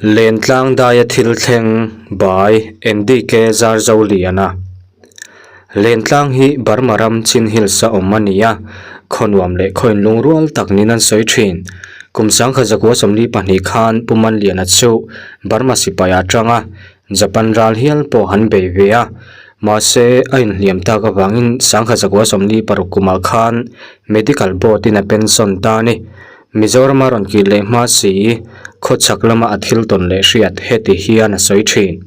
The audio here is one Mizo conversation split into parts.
Lentlang daia thil thleng by NDK Zarzoliana. Lentlang hi Burma ram Chin Hills a awm a ni a, khaw nuam leh khaw inlungrual tak niin an sawi thin. Kum sangkhat zakua 42 khan Pu Manliana chu Burma sipai a tang a, Japan ral hial pawh an bei ve a. Mahse, a inhliam tak avangin sangkhat zakua 46 kumah khan Medical Board in a pension ta a ni. Mizorama rawn kih leh hma si, khawchhak lama a thil tawn leh hriat heti hian a sawi thin.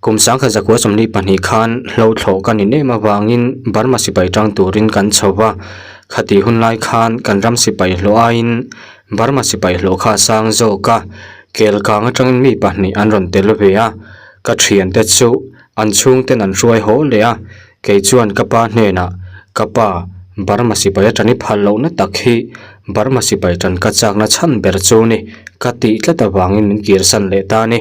Kum sangkhat zakua 22 khan hlo thlawh ka ni nem avangin Burma sipai tang turin kan chho va, khati hun lai khan kan ram sipai hlawh aiin Burma sipai hlawh kha a sang zawk a, Kelkang atangin mi pahnih an rawn tel ve a, ka thiante chu an chhungten an hruai haw leh a, Kei chuan ka pa hnenah, Ka pa, Burma sipai atani phal lohna tak hi Burma sipai tan ka chakna chhan ber chu ni, ka tih tlat avangin min kirsan leh ta a ni.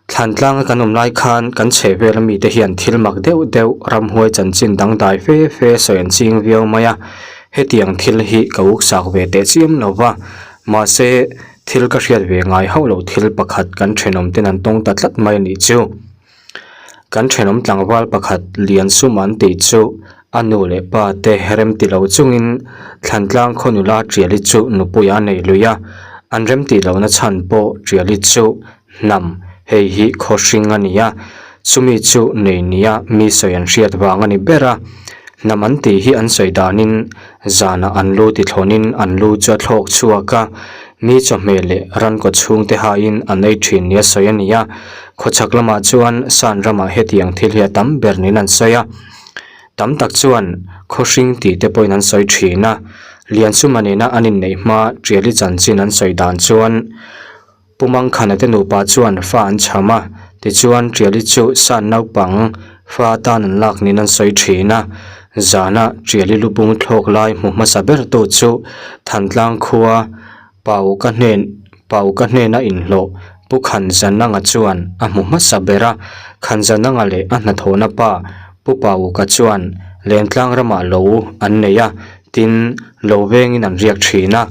Thlantlanga kan awm lai khan kan chheh vela mite hian thil mak deuh deuh ramhuai chanchin dangdai fe fe sawi an ching viau mai a, hetiang thil hi ka uksak ve teh chiam lo va, mahse thil ka hriat ve ngai hauh lo thil pakhat kan thenawm ten an tawng ta tlat mai a nih chu. Kan thenawm tlangval pakhat lian sum an tih chu a nu leh pa te rem ti lo chungin Thlantlang khaw nula Tiali chu nupui a nei lui a, an rem tih lohna chhan pawh Tiali chu hnam hei hi khaw hring a ni a, chumi chu nei nia mi sawi an hriat vang a ni ber a, hnam an tih hi an sawi danin zanah an lu ti thlawnin an lu chu a thlawk chhuak a, Mi chawhmeh leh ran kaw chhungte hain an ei thin nia sawi a ni a, khawchhak lamah chuan san ramah hetiang thil hi a tam ber niin an sawi a. Tam tak chuan khaw hring tih te pawhin an sawi thin a, Liansuma nena an inneih hma Tiali chanchin an sawi dan chuan Pu Mangkhana te nupa chuan fa an chham a, tichuan Tiali chu san naupang fa atan an lak niin an sawi thin a, zana Tiali lubung thlawk lai hmu hmasa ber tu chu Thantlang khua Pauka hnen Pauka hnena inhlawh Pu Khanzananga chuan a hmu hmasa ber a, Khanzananga leh a hnathawhna pa Pu Pauka chuan Lentlang ramah lo an nei a, tin lo vengin an riak thin a,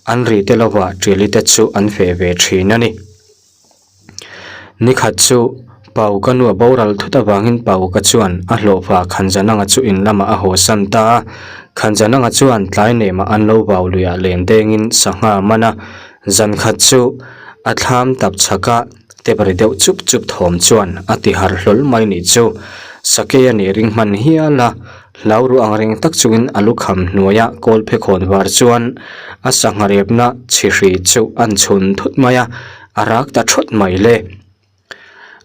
an ri te lovah Tiali te chu an feh ve thin a ni. Nikhat chu Pauka nu a boral thut avangin Pauka chuan a hlawhfa Khanzananga chu in lamah a haw san ta a. Khanzananga chuan tlai nemah an lo vau luiah len dengin sangha a man a. Zan khat chu a thlam tap chhaka tep ri deuh chup chup thawm chuan a ti harh hlawl mai nih chu. Sakei a nih ring hman hial a. Hlau ruh ang reng tak chungin a lukham hnuaia kawl phekhawn var chuan a sangha repna chhihri chu an chhun thut mai a. A rak ta thawt mai le.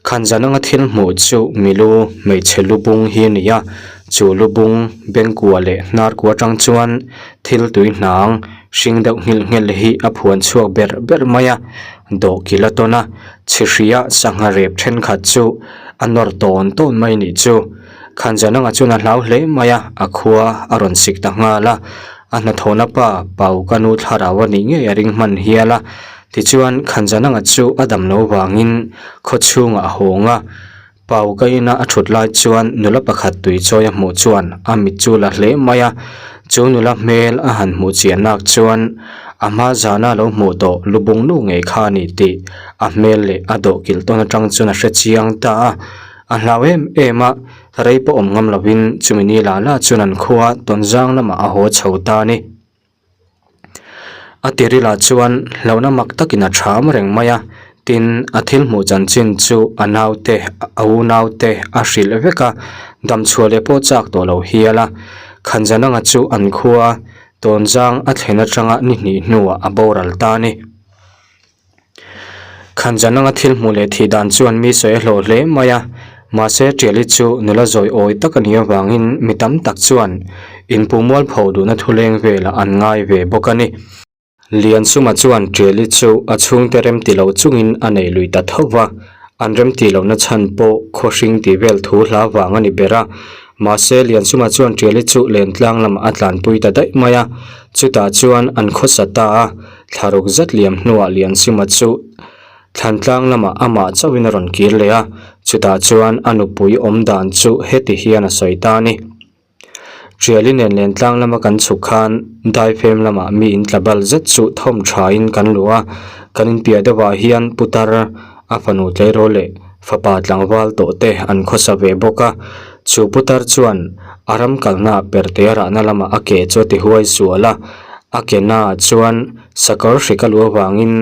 Khanzan anga thil hmuh chu milu hmeichhe lubung hi a ni a, chu lubung bengkua leh hnarkua atang chuan thil tui hnang hring deuh nghilh nghilh hi a phuan chhuak ber ber mai a, dawhkil a tawn a, chhihria sangha rep thenkhat chu a nawr tawn tawn mai nih chu. Khanzan anga chuan a hlau hle mai a, a khua a rawn sik ta nghal a, a hnathawhna pa Pauka nu thlarau a nih ngei a ring hman hial a. Tichuan, Khanzananga chu a dam lo vangin khaw chhungah a hawng a, Pau ka ina a thut lai chuan nula pakhat tui chawi a hmuh chuan a mit chu la hle mai a, chu nula hmel a han hmuh chian nak chuan a hma zana lo hmuh tawh lubung nu ngei kha a ni tih a hmel leh a dawhkilh tawn atang chuan a hre chiang ta a, a hlau em em a, rei pawh awm ngam lovin chumi ni la la chuan an khua Tawnzang lamah a haw chho ta a ni. A tirilah chuan hlauhna mak takin a ṭham reng mai a, tin, a thil hmuh chanchin chu a naute, a unaute a hrilh vek a, damchhuah leh pawh chak tawh lo hial a. Khanzananga chu an khua Tawnzang a thlen aṭanga ni hnih hnuah a boral ta a ni. Khanzananga thil hmuh leh thih dan chuan mi sawi a hlawh hle mai a, mahse Tiali chu nula zawi awi tak a nih avangin mi tam tak chuan inpuh mualpho duhna thuleng velah an ngai ve bawk a ni. Liansuma chuan Tiali chu a chhungte remti lo chungin a nei lui ta tho va, an remti lohna chhan pawh khaw hring tih vel thu hla vang a ni ber a, mahse Liansuma chuan Tiali chu lentlang lamah a tlanpui ta daih mai a, chutah chuan an khawsa ta a. Thlaruk zet liam hnuah Liansima chu Thlantlang lamah amah chauhin a rawn kir leh a, chutah chuan a nupui awm dan chu heti hian a sawi ta a ni. Ṭiali nen Lentlang lama kan chhuk khan daifem lamah mi in tla bal zet chu thawm thain kan luh a, kan inpiah deuhah hian putar a fanu tleirawl leh fapa tlangval tawh te an khawsa ve bawk a. Chu putar chuan a ram kalna perte a rahna lamah a ke chu a ti huai sual a, a ke naah chuan sakawr hrik a luh avangin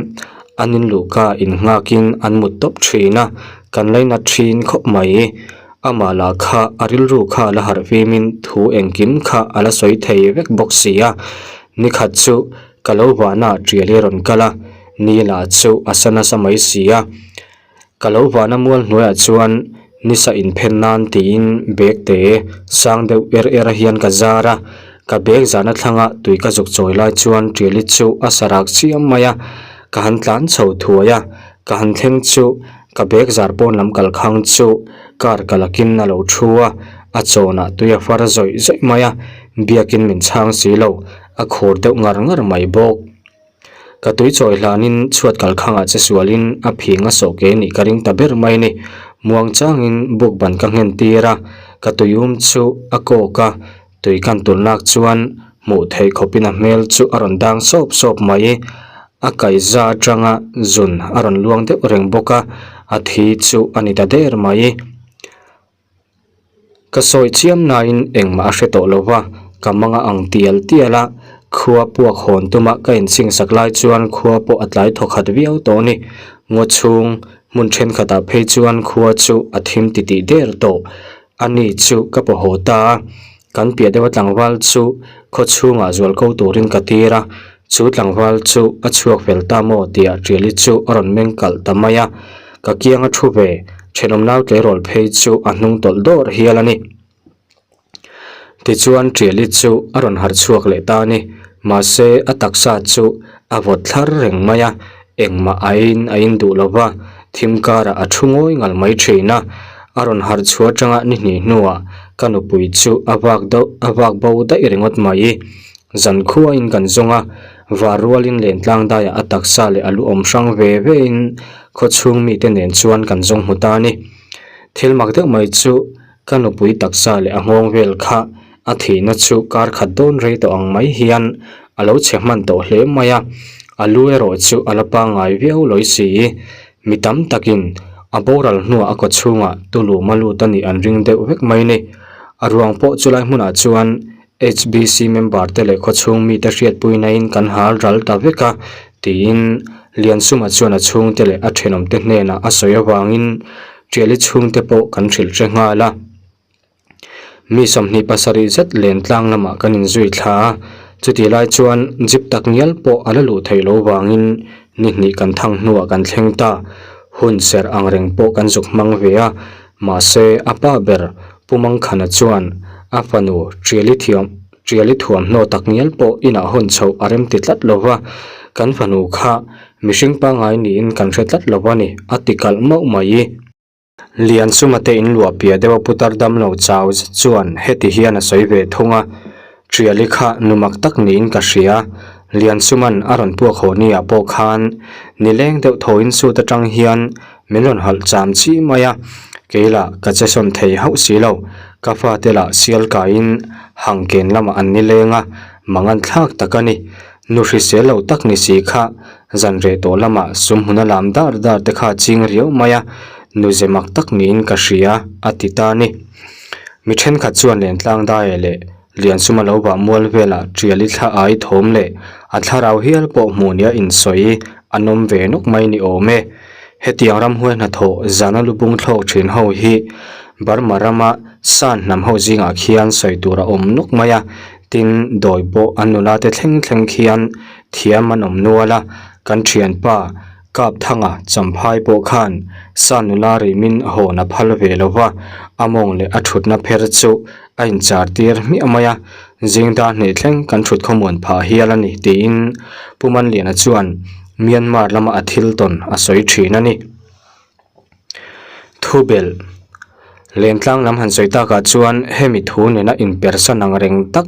an inluhka innghakin an mut tawp thin a, kan lainat thin khawp mai. Amah lah kha a rilru kha a la harh fimin thu engkim kha a la sawi thei vek bawk si a, nikhat chu ka lo vahna tial hi a rawn kal a, ni lah chu a sa nasa mai si a. Ka lo vahna mual hnuaiah chuan nisa inphen nan tiin bag te sang deuh er er hian ka zar a, ka bag zahna thlanga tui ka zuk chawi lai chuan tiali chu a sa rak chiam mai a, ka han tlan chho thuai a, ka han thleng chu Ka bag zar pawn lam kal khang chu car ka lakin a lo thu a, a chawnah tui a far zawih zawih mai a, biakin min chhang si lo, a khur deuh ngar ngar mai bawk. Ka tui chawi hlanin chhuat kal khangah che sualin a phing a sawh ke nih ka ring ta ber mai ni. Muang changin buk ban ka nghen tir a, ka tui um chu a kawk a, tui kan tulh nak chuan hmuh theih khawpin a hmel chu a rawn dang sawp sawp mai. A kaihza atanga zun a rawn luang deuh reng bawk a, a thi chu a ni ta der mai. Ka sawi chiam nain engmah a hre tawh lo va, ka mang a ang tial tial a, khua puak hawn tuma ka inching sak lai chuan khua pawh a tlai thaw khat viau tawh a ni. Ngaw chhung hmun thenkhatah phei chuan khua chu a thim titih der tawh. A ni chu ka paw haw ta a, kan piah deuha tlangval chu khaw chhungah zual ko turin ka tir a, Chu tlangval chu a chhuak fel ta maw tia Ṭiali chu a rawn meng kalh ta mai a, ka kiang a thu ve, ṭhenawm nau tleirawl phei chu a hnung tawlh dawr hial a ni. Tichuan Ṭiali chu a rawn harh chhuak leh ta a ni, mahse a taksa chu a vawt thlar reng mai a, engmah a in a in duh lo va, thim karah a thu ngawi ngal mai ṭhin a, a rawn harh chhuah aṭanga ni hnih hnuah ka nupui chu a vak deuh a vak bo daih ringawt mai. Zan khuain kan zawng a, var rualin lentlang daiah a taksa leh a lu awm hrang ve vein khaw chhung mite nen chuan kan zawng hmu ta a ni. Thil mak deuh mai chu ka nupui taksa leh a nghawng vel kha a thihna chu kar khat dawn rei tawh ang mai hian a lo chhe hman tawh hle mai a, a lu erawh chu a la pangngai viau lawi si. Mi tam takin a boral hnuah a kaw chhungah tuluma lut a nih an ring deuh vek mai ni. A ruang pawh chulai hmunah chuan HBC member te leh khawchhung mite hriatpuina in kan hal ral ta vek a, tiin Liansuma chuan a chhungte leh a thenawmte hnenah a sawi avangin Ṭiali chhungte pawh kan hrilh hre nghal a. Mi 27 zet len tlang lamah kan inzui thla a, chutih lai chuan jeep tak ngial pawh a la luh theih loh vangin ni hnih kan thang hnuah kan thleng ta. Hun serh angreng pawh kan zuk hmang ve a, mahse a pa ber Pu Mangkhana chuan a fanu Ṭiali thiam Ṭiali thuamhnaw tak ngial pawh inah hawn chhoh a rem ti tlat lo va, kan fanu kha mihring pangngai niin kan hre tlat lo a ni, a ti kalh mauh mai. Liansuma te inluah piah deuh a putar damlo chau zet chuan heti hian a sawi ve thung a, Ṭiali kha nu mak tak niin ka hria, Liansuma'n a rawn puak haw niah pawh khan nileng deuh thawiin suit aṭang hian Min rawn halh cham chi mai a, kei lah ka che sawn thei hauh si lo. Ka fate lah sial kaiin hang ken lamah an ni leng a, mangan thlak tak a ni. Nu hrisel lo tak ni si kha zan reh tawh lamah sum hmun a lam dar dar te kha ching riau mai a, nu ze mak tak niin ka hria, a ti ta a ni. Mi thenkhat chuan Lentlang Daia leh Liansuma lo vah mual velah Ṭiali thla ai thawm leh a thlarau hial pawh hmuh nia insawi an awm ve nawk mai ni awm e. Hetiang ramhuai hnathawh zana lubung thlawk thin ho hi Burma rama San hnam ho zingah khian sawi tur a awm nawk mai a, tin dawi pawh an nula te thleng thleng khian thiam an awm nual a, kan thianpa Kapthanga Champhai pawh khan San nula rimin hawn a phal ve lo va, a mawng leh a thutna pher chu a inchar tir hmiah mai a, zingdar hnih thleng kan thut khawmuan phah hial a ni tiin Pu Manliana chuan Myanmar lama a thil tawn a sawi thin a ni. Thubelh, Lentlang lam han sawi takah chuan hemi thu nena inpersan ang reng tak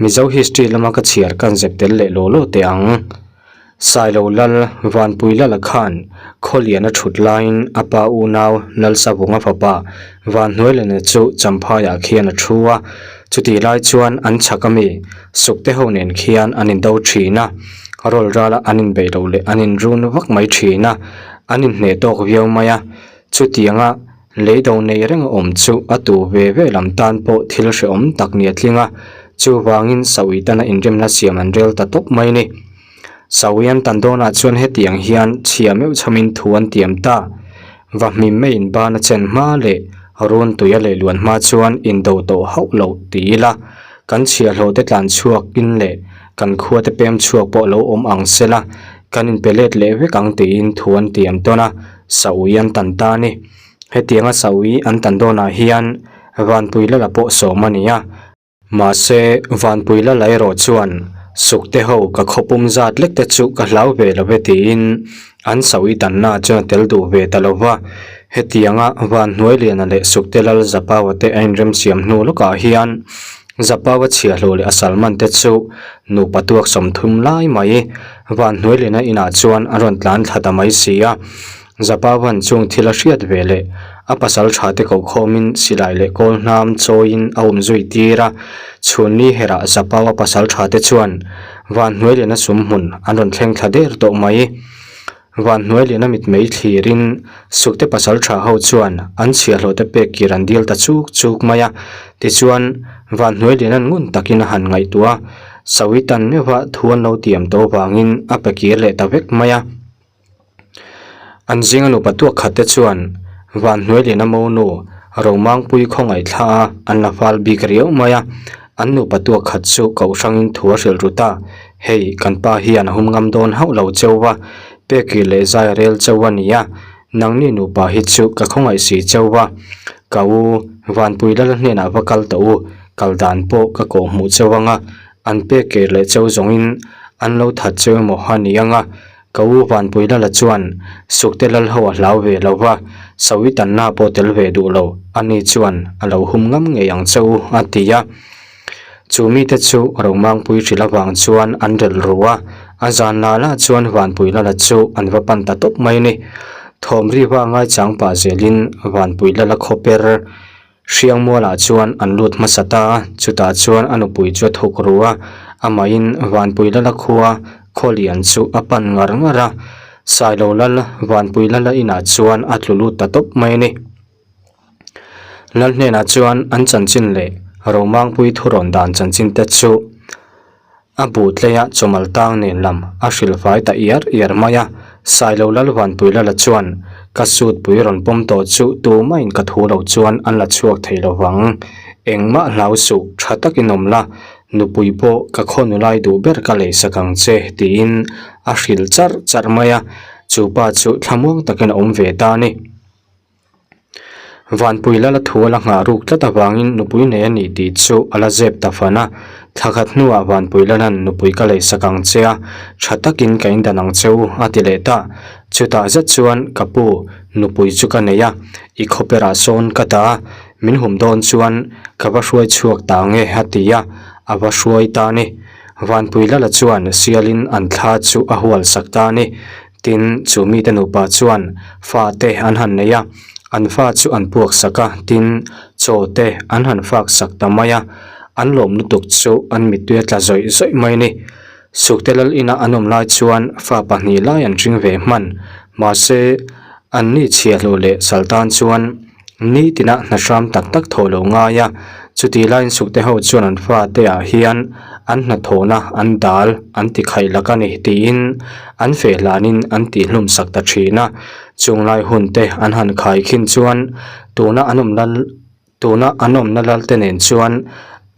Mizo history lama ka chhiar kan zep tel leh law law teh ang. Sailo Lal Vanpui Lala khan Khawlian a thut laiin a pa unau Lalsavunga fapa Vanhnuailana chu Champhaiah khian a thu a. Chutih lai chuan an chhak ami Sukte ho nen khian an indo thin a, rawl rala an inbeih loh leh an inrun vak mai thin a, an inhneh tawk viau mai a. Chutianga leido nei reng a awm chu a tu ve ve lam tan pawh thil hrehawm tak ni a tling a, chuvangin Saui tana inremna siam an rel ta tawp mai a ni. Saui an tan dawnah chuan hetiang hian chhia meuh chhamin thu an tiam ta. Va hmim maiin ban a chen hma leh run tui a leh luan hma chuan indo tawh hauh loh ti ila, kan chhiahhlawh te tlan chhuak in leh kan khua te pem chhuak pawh lo awm ang sela, kan inpe let leh vek ang tiin thu an tiam tawn a, Saui an tan ta a ni. Hetianga Saui an tan dawnah hian Vanpui Lala pawh sawm a ni a. Mahse, Vanpui Lala erawh chuan, Sukte ho ka khawpum zat lek te chu ka hlau ve lo ve tiin an sawi tanna chuan a tel duh ve ta lo va. Hetianga Vanhnuailiana leh Sukte Lal Zapaua te a inremsiam hnu lawkah hian Zapaua chhiahhlawh leh a salman te chu nupa tuak 30 lai mai Vanhnuailiana inah chuan a rawn tlan thla ta mai si a. Zapavan chung thil a hriat ve leh a pasal tha te koh khawmin silai leh kawl hnam chawiin a awm zui tir a, chhunni herah Zapaua pasal tha te chuan Vanhnuailiana sum hmun an rawn thleng thla der tawh mai. Vanhnuailiana mitmei thlirin Sukte pasal tha ho chuan an chhiahhlawh te pek kir an dil ta chuk chuk mai a, tichuan Vanhnuailiana'n ngun takin a han ngaihtuah a, Sawitan meuha thu an lo tiam tawh avangin a pe kir leh ta vek mai a. An zinga nupa tuak khat te chuan Vanhnuailiana monu Romangpui khawngaih thla a an la fal bik riau mai a, an nupa tuak khat chu kohhrangin thu a hrilh ru ta, Hei, kan pa hian a hum ngam dawn hauh lo cheu va, pekir leh zai a rel cheu a nia, nangni nupa hi chu ka khawngaih si cheu va, ka u Vanpui lal hnenah va kal tawh u, kal dan pawh ka kawh hmuh cheu anga, an pekir leh cheu zawngin an lo that cheu emaw a ni anga, Ka u Vanpui Lala chuan Sukte lal ho a hlau ve lo va, Sawi tanna pawh tel ve duh lo, ani chuan a lo hum ngam ngei ang che u, a ti a. Chu mite chu Romangpui hrilh avang chuan an relh ru a, a zan lah lah chuan Vanpui Lala chu an va pan ta tawp mai a ni. Thawm ri va ngaichang pah zelin Vanpui Lala khawper Hriangmualah chuan an lut hmasa ta a, chutah chuan a nupui chu a thawk ru a, amahin Vanpui Lala khua Khawlian chu a pan ngar ngar a, Sailo Lal Vanpui Lala inah chuan a tlu lut ta tawp mai a ni. Lal hnenah chuan an chanchin leh Romangpui thurawn dan chanchin te chu A bu tleia chawmal tang nen lam a hrilh fai ta iar iar mai a, Sailo Lalvanpui Lala chuan ka suit pui rawn pawm tawh chu tumahin ka thu lo chuan an la chhuak thei lo vang. Engmah hlau suh, tha takin awm la, nupui pawh ka khawnu lai duh ber ka lei sak ang che tiin a hrilh charh charh mai a, chu pa chu thlamuang takin a awm ve ta a ni. Vanpui lala thu a la nghah ruk tlat avangin nupui nei a nih tih chu a la zep ta fan a. Thla khat hnuah Vanpui lala'n nupui ka lei sak ang che a, tha takin ka indan ang che u a ti leh ta. Chutah zet chuan ka pu, nupui chu ka nei a, i khawperah sawn ka dah a, min hum dawn chuan ka va hruai chhuak ta ang e a ti a, a va hruai ta a ni. Vanpui lala chuan sialin an thla chu a hual sak ta a ni. Tin, chu mite nupa chuan fa te an han nei a, an fa chu an puak sak a, tin, chaw te an han fak sak ta mai a, an lawm lutuk chu an mittui a tla zawih zawih mai a ni. Sukte lal ina an awm lai chuan fa pahnih lai an hring ve hman, mahse, an ni chhiahhlawh leh sal tan chuan Nitina hna hram tak tak thawh lo ngai a, chutih laiin sukte ho chuan an fate ah hian an hnathawhna an dal an ti khaih lak a ni tiin an feh hlanin an tihhlum sak ta thin a. Chung lai hun te an han khai khin chuan tuna an awm lal tuna an awmna lal te nen chuan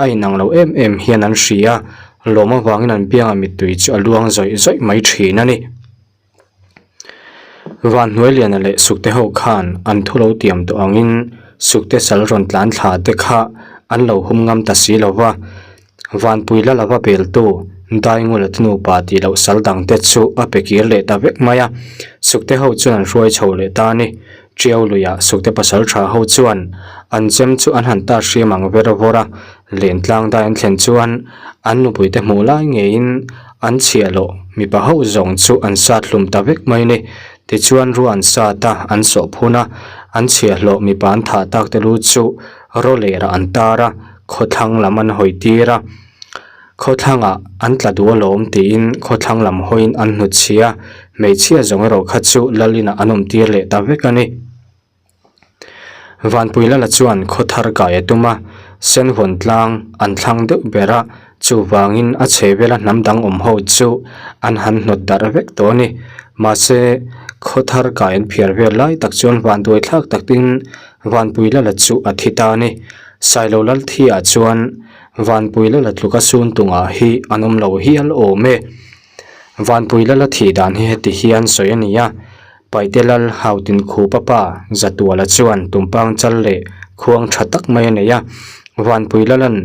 a inang lo em em hian an hria a, lawm avangin an biangah mittui chu a luang zawih zawih mai thin a ni. Vanhnuailiana leh Sukte ho khan an thu lo tiam tawh angin Sukte sal rawn tlan thla te kha an lo hum ngam ta si lo va. Vanpui la lova beltu Daingula te nupa tih loh sal dang te chu a pe kir leh ta vek mai a. Sukte ho chuan an hruai chho leh ta a ni. Tiau luiah Sukte pasal tha ho chuan an chem chu an han ta hriam ang ver vawr a. Lentlang dai an thlen chuan an nupuite hmuh lai ngeiin an chhiah loh mipa ho zawng chu an sat hlum ta vek mai a ni. Tichuan ruah an sat a, an sawh phun a, an chhiah hlawh mipa an thah tak te lu chu rawlerah an tar a. Khawthlang lam an hawi tir a, Khawthlangah an tla duh alawm tiin khawthlang lam hawiin an hnutchhi a, hmeichhia zawng erawh kha chu lal inah an awm tir leh ta vek a ni. Vanpuilala chuan khawthar kai a tum a, Senvawn tlang an thlang deuh ber a, chuvangin a chhehvela hnam dang awm ho chu an han hnawt darh vek tawh a ni. Mahse, khawthar kai an phiar vel lai tak chuan vanduai thlak takin Vanpuilala chu a thi ta a ni. Sailo Lalthia chuan Vanpuilala tluka sun tungah hi an awm lo hial awm e. Vanpuilala thih dan hi heti hian sawi a ni a, Paite Lal Hautin Khupa pa Zatuala chuan tumpang chal leh khuang tha tak mai a nei a, Vanpuilala'n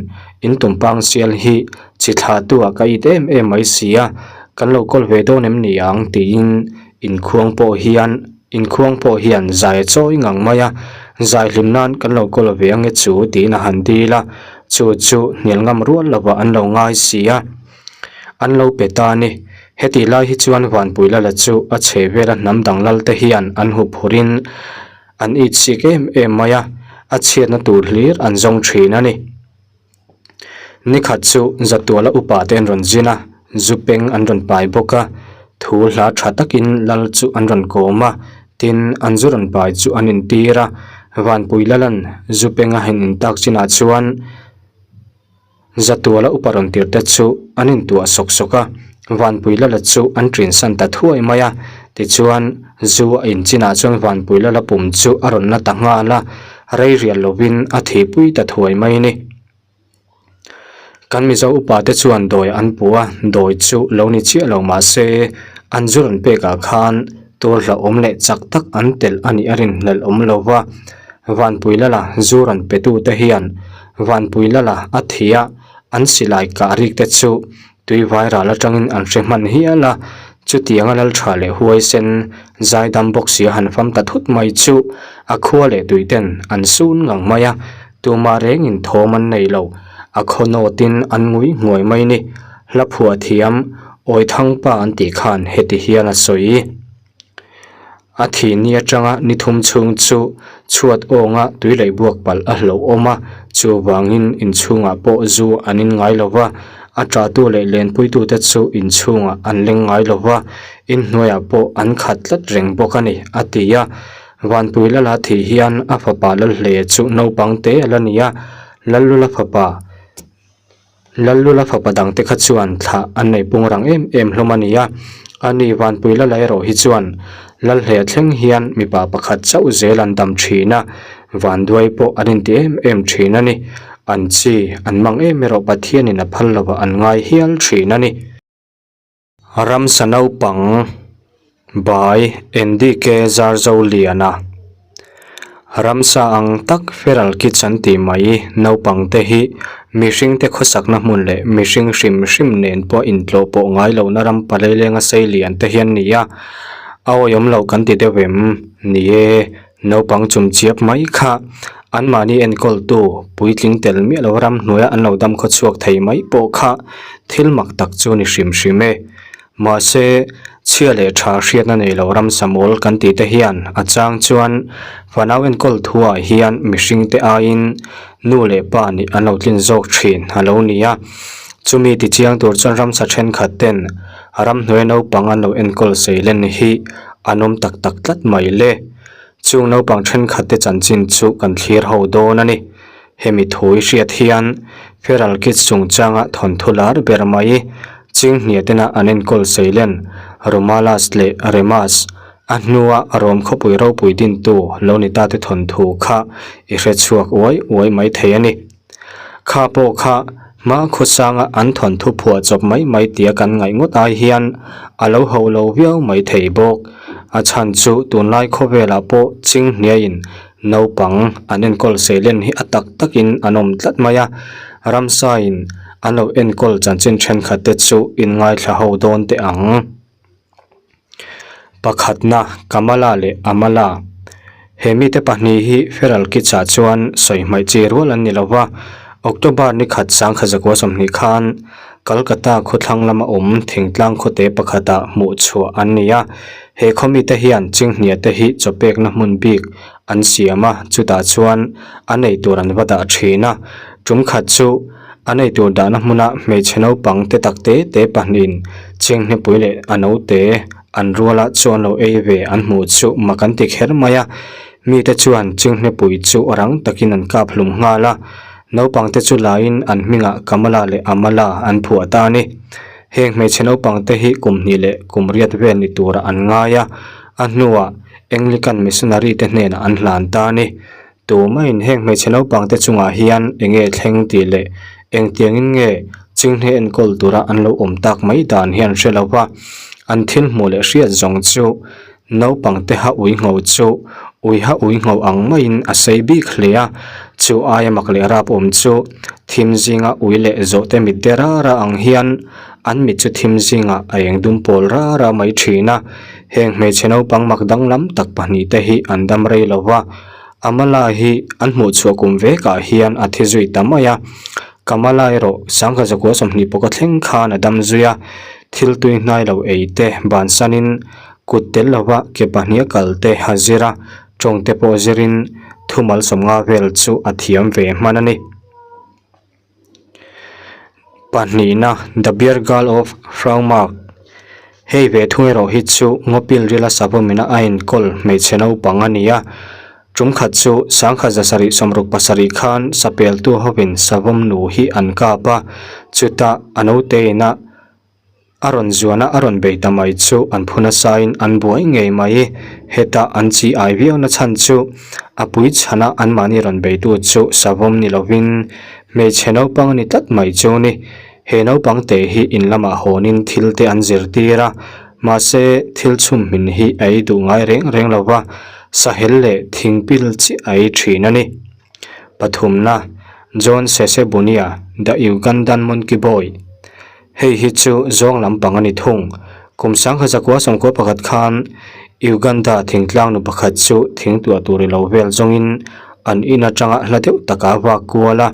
in tumpang sial hi chi thlahtu ah ka it em em mai si a, kan lo kawl ve dawn em ni ang tiin inkhuang pawh hian inkhuang pawh hian zai a chawi ngang mai a, zai hlim nan kan lo kawl ve ange chu tiin a han dil a, chu chu hnial ngam rual lovah an lo ngai si a. An lo pe ta a ni. Hetih lai hi chuan Vanpuilala chu a chhe vela hnam dang lal te hian an hup hurin an itsik em em mai a, a chhiatna tur hlir an zawng thin a ni. Nikhat chu Zatuala upa te an rawn zin a, zu peng an rawn pai bawk a, thu hla tha takin lal chu an rawn kawm a, tin an zu rawn pai chu an intir a, Vanpuilala'n zu peng a han intak chinah chuan, Zatuala upa rawn tir te chu an intuah sawk sawk a, Vanpuilala chu an ṭinsan ta thuai mai a. Tichuan, zu a inchinah chuan Vanpuilala pum chu a rawn la ta nghal a, rei rial lovin a thihpui ta thuai mai a ni. Kan Mizo upa te chuan dawi an pu a, dawi chu lo ni chiah lo mah se, an zu rawn pekah khan tur hlauhawm leh chak tak an telh a nih a rinhlelh awm lo va. Vanpuilala zu rawn petute hian Vanpuilala a thi a, an silai kah rik te chu tui vai ral atangin an hre hman hial a, chutianga lal tha leh huaisen zaidam bawk sia han fam ta thut mai chu a khua leh tui ten an sun ngang mai a, tumah rengin thawm an nei lo, a khaw nawtin an ngui nghuai mai ni. Hla phuah thiam Awithangpa an tih khan heti hian a sawi. A thih ni atanga ni thum chhung chu chhuat awnga tui leh buak palh a hlauhawm a, chuvangin inchhungah pawh zu an in ngai lo va, a ṭahtu leh lenpuitute chu inchhungah an leng ngai lo va, inhnuaiah pawh an khat tlat reng bawk a ni, a ti a. Vanpui Lala thih hian a fapa Lalhleia chu naupang te a la ni a, Lallula fapa. Lallula fapa dangte kha chuan thlah an nei pung rang em em hlawm a ni a, ani Vanpui Lala erawh hi chuan Lalhleia thleng hian mipa pakhat chauh zel an dam thin a, Vanduai pawh an inti em em thin a ni. An chi an mang em erawh Pathianin a phal lovah an ngai hial thin a ni. Ramsa naupang by NDK Zarzoliana Ramsa ang tak feral kids an tih mai naupang te hi mihring te khawsakna hmun leh mihring hrim hrim nen pawh intlawh pawh ngai lohna ram palelenga sei lian te hian ni a, a awihawm loh kan ti deuh em? Ni e. Naupang chumchiap mai kha anmahni enkawltu puitling tel miah lo ramhnuaia an lo dam khawchhuak thei mai pawh kha thil mak tak chu ni hrim hrim e. Mahse, chhia leh tha hriatna nei lo ramsa mawl kan tih te hian a chang chuan fanau enkawl thuah hian mihringte aiin nu leh pa nih an lo tlin zawk thin a lo ni a. Chumi tichiang tur chuan ramsa thenkhat ten ramhnuai naupang an lo enkawl seilen hi an awm tak tak tlat mai le. Chung naupang thenkhat te chanchin chu kan thlir ho dawn a ni. Hemi thu i hriat hian Feral Kids chungchanga thawnthu lar ber mai Chinghnia tena an enkawl seilen Romalas leh Remas a hnua Rom khawpui ropui dintu lo ni ta te thawnthu kha i hrechhuak uai uai mai thei a ni. Kha pawh kha hma khawsanga an thawnthu phuah chawp mai mai tia kan ngaih ngawt ai hian a lo ho lo viau mai thei bawk. A chhan chu tunlai khawvelah pawh chinghniain naupang an enkawl seilen hi a tak takin an awm tlat mai a, ramsain an lo enkawl chanchin thenkhat te chu inngaithla ho dawn teh ang. Pakhatna, Kamala leh Amala. He mite pahnih hi Feral Kids-ah chuan sawi hmaih chi rual an ni lo va, October ni khat sangkha zakua 20 khan Kolkata khawthlang lama awm thingtlang khawte pakhatah hmuh chhuah an ni a. He khaw mite hian chinghnia te hi chawpekna hmun bik an siam a, chutah chuan a nei tur an va dah thin a. Tum khat chu an eitur dahna hmuna hmeichhe naupang te tak te te pahnihin chinghne-pui leh a naute an ruala chuan lo ei ve an hmuh chu mak an ti kher mai a. Mite chuan chinghne-pui chu rang takin an kap hlum nghal a, naupangte chu laiin an hmingah Kamala leh Amala an phuah ta a ni. Heng hmeichhe naupangte hi kum hnih leh kum riat vel ni turah an ngai a, a hnuah Anglican missionary te hnenah an hlan ta a ni. Tumaiin heng hmeichhe naupangte chungah hian eng nge thleng tih leh engtiangin nge chinghne enkawl tura an lo awm tak mai dan hi an hre lo va, an thil hmuh leh hriat zawng chu naupangte ha ui ngho chu ui ha ui ngho ang maiin a sei bik hle a, chu aia mak leh rap awm chu thim zinga ui leh zawhte mit de rara ang hian an mit chu thim zingah a eng dum pawl rara mai thin a, heng hmeichhe naupang mak danglam tak pahnihte hi an dam rei lo va. Amala hi an hmuh chhuah kum vekah hian a thi zui ta mai a, Kamala erawh sangha zakua 20 pawka thleng khan a dam zui a, thil tui hnai lo ei te bansanin kut tel lova ke pahniha kal te a zir a, tawng te pawh zirin thumal 50 vel chu a thiam ve hman a ni. Pahnihna, The Bear Girl of Fraumark, Hei ve thung erawh hi chu ngawpil rila savawmina a enkawl hmeichhe naupang a ni a. Tum khat chu sangkhat 767 khan sapeltu hovin savawm nu hi an kap a, chutah a naute ina A rawn zuana a rawn bei ta mai chu an phu nasain an buai ngei mai. Heta an chi ai viau na chhan chu a pui chhana anmahni rawn beitu chu savawm ni lovin hmeichhe naupang a ni tlat mai chu ni. He naupang te hi in lamah hawnin thil te an zirtir a, mahse thil chhum hmin hi a ei duh ngai reng reng lo va, sahel leh thingpil chiah a ei thin a ni. Pathumna, John Ssebunia, The Ugandan Monkey Boy. Hei hi chu zawng lampang a ni thung. Kum 1991 khan Uganda thingtlang nu pakhat chu thingtuah tur i lo vel zawngin an in atanga hla deuh taka vak kual a.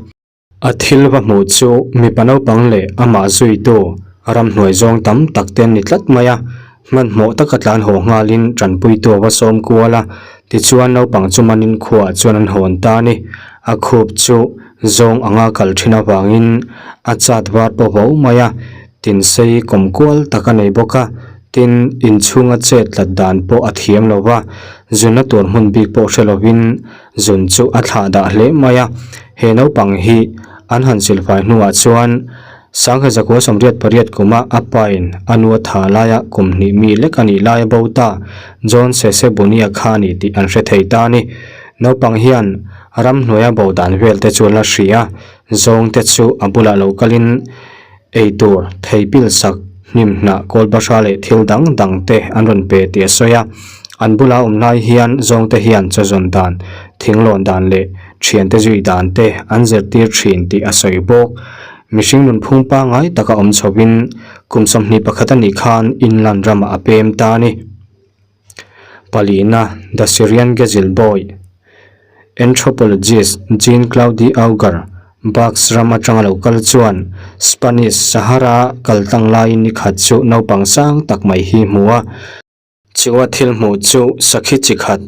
A thil va hmuh chu mipa naupang leh amah zuitu ramhnuai zawng tam tak te an ni tlat mai a. Hmanhmawh taka tlan haw nghalin tanpuitu a va sawm kual a, tichuan naupang chu manin khuaah chuan an hawn ta a ni. A khup chu zawng anga kal thin avangin a chat var pawh vo mai a, tinsei kawm kual tak a nei bawk a, tin inchhunga chet tlat dan pawh a thiam lo va, zunna tur hmun bik pawh hre lovin zun chu a thlah dah hle mai a. He naupang hi an han silfai hnuah chuan 1988 kuma a pain a nu a tha laia kum hnih mi lek a nih laia bo ta John Ssebunia kha a ni tih an hre thei ta a ni. Naupang hian ramhnuaia bo dan vel te chu a la hria a, zawng te chu a bulah lo kalin ei tur, thei pil sak, hnim hnah, kawl bahra leh thil dang dang te an rawn pe tih a sawi a. An bula awm lai hian zawng te hian chawzawn dan, thinglawn dan leh thiante zui dan te an zirtir thin tih a sawi bawk. Mihring nunphung pangngai taka awm chhovin kum 21 a nih khan Inland ramah a pem ta a ni. Palina, The Syrian Gazelle Boy, Anthropologist Jean Claude Auger, Basque ram atanga lo kal chuan Spanish Sahara kaltlang laiin ni khat chu naupang sang tak mai hi hmu a. Chu a thil hmuh chu sakhi chi khat,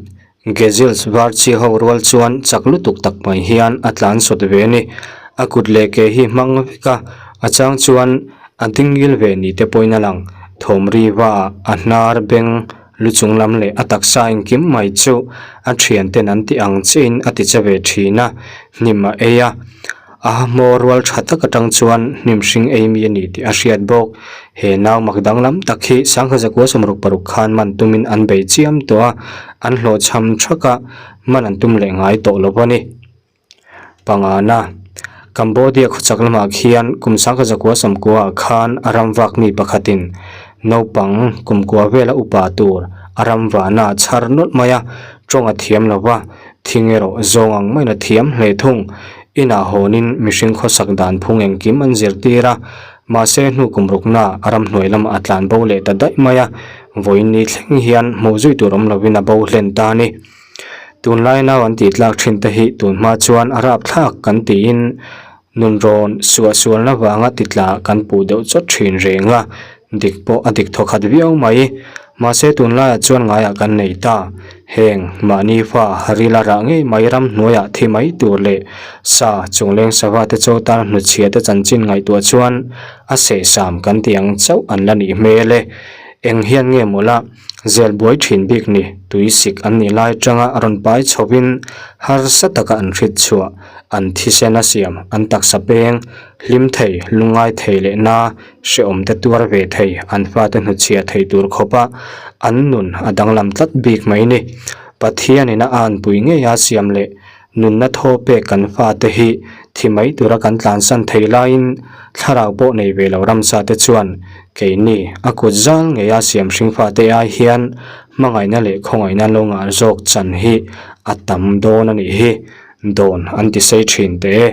Gazelles var chi ho rual chuan chak lutuk tak mai hian a tlan sawt ve a ni. A kut leh ke hi hmang vek a, a chang chuan a dingil ve ni te pawhin a lang. Thawm ri va ah a hnar beng lu chung lam leh a taksa engkim mai chu a thianten an ti ang chiahin a ti che ve thin a, hnim a ei a. A hmawr rual tha tak atang chuan hnim hring ei mi a ni tih a hriat bawk. He nau mak danglam tak hi 1966 khan man tumin an bei chiam tawh a, an hlawhchham thak a, man an tum leh ngai tawh lo a ni. Pangana, Cambodia khawchak lamah khian kum 1990 ah khan a ram vak mi pakhatin naupang kumkua vela upa tur a ram vahna a chhar nawlh mai a, tawng a thiam lo va, Thing erawh zawng ang maiin a thiam hle thung. Inah hawnin mihring khawsak dan phung engkim an zirtir a, mahse hnu kum rukna a ramhnuai lamah a tlan bo leh ta daih mai a, vawiin ni thleng hian hmuh zui tur awm lovin a bo hlen ta a ni. Tunlai nau an tih tlak thin te hi tunhma chuan a rapthlak kan tiin Nunrawn suahsualna vanga titla kan puh deuh chawt thin reng a, dik pawh a dik thawkhat viau mai. Mahse tunlaiah chuan ngaiah kan nei ta. Heng mahni fa rila rah ngei mai ramhnuaiah thi mai tur leh sa chungleng sava te chaw tan hnutchhia te chanchin ngaihtuah chuan a sehsam kan tih ang chauh an la nih hmel e. Eng hian nge mawlh a zel buai thin bik ni tui sik an nih lai atanga rawn pai chhovin harsa taka an hrit chhuah an thisen a siam an taksa peng hlim thei lungngai thei leh na hrehawm te tuar ve thei, an fate hnutchhiah thei tur khawpa an nun a danglam tlat bik mai ni. Pathianin a anpui ngei a siam leh nunna thaw pek kan fate hi thi mai tura kan tlansan thei laiin thlarau pawh nei ve lo ramsa te chuan keini a kut zal ngei a siam hring fate ai hian hmangaihna leh khawngaihna lo ngah zawk chan hi a tam dawn a nih hi, dawn an ti sei thin teh e.